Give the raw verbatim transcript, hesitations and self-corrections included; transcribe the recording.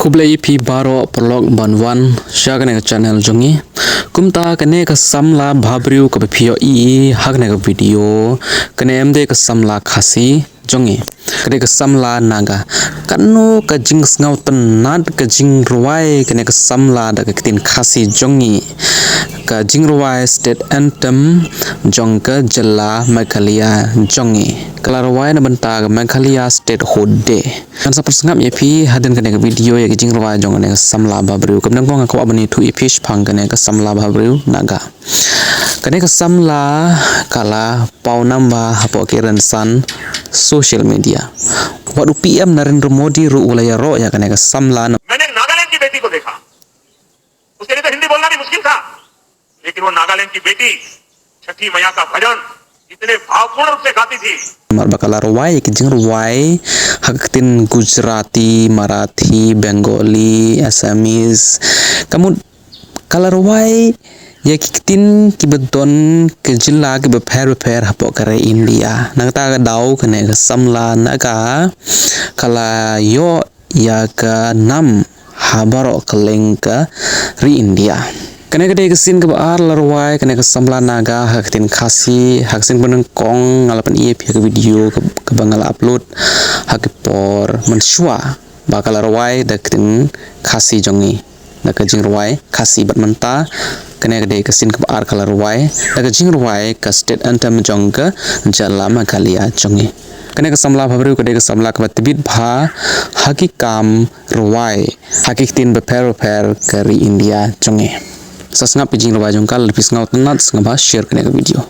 Khublei ïa phi baroh paralok ban wan sha kane ka channel jong ngi. Kumta kane ka samla bhabriew kaba phi ïohi ha kane ka video, kane em dei ka samla Khasi jong ngi. Ka dei ka samla Naga. Katno ka jingsngewtynnat ka jingrwai kane ka samla da ka ktien Khasi jong ngi. Ka jingrwai state anthem jong ka jylla Meghalaya jong ngi. Ka la rwai na bynta ka Meghalaya Statehood Day. Ngan sa pynsngap ïa phi hadien kane ka video ïa ka jingrwai jong kane ka samla bhabriew. Kaba nyngkong nga kwah ban ïathuh ïa phi shaphang kane ka samla bhabriew Naga. Kane ka samla ka la paw namba hapoh ki rynsan social media. Wat u P M Narendra Modi ruh u la ïaroh ïa kane ka samla na मैंने नागालैंड की बेटी को देखा। उसके लिए तो हिंदी बोलना भी मुश्किल था, लेकिन वो नागालैंड की बेटी छठी मैया का भजन इतने भावपूर्ण रूप से गाती थी। Namar ba ka la rwai ïa ki jingrwai ha ka ktien Gujarati, Marathi, Bengali, Assamese. Ka mut ka la rwai ïa ki ktien kiba don ka jylla kiba pher bapher hapoh ka ri India. Na kata ka daw kane ka samla Naga ka la ïoh ïa ka nam ha baroh kylleng ka ri India. Kane ka dei ka sien kaba ar la rwai kane ka samla Naga ha ka ktien Khasi, ha ka sien ba nyngkong nga la pyni ïa phi ha ka video ka, kaba nga la upload ha ka por mynshuwa ba ka la rwai da ka ktien Khasi jong ngi. Da ka jingrwai Khasi, bad mynta kane ka dei ka sien kaba ar ka la rwai da ka jingrwai ka state anthem jong ka jylla Meghalaya jong ngi. Kane ka samla bhabriew ka dei ka samla kaba tbit bha ha ki kam rwai ha ki ktien bapher bapher ka ri India jong ngi. Sa sngap ïa ka jingrwai jong ka, lada phi sngewtynnat sngewbha share kane ka video.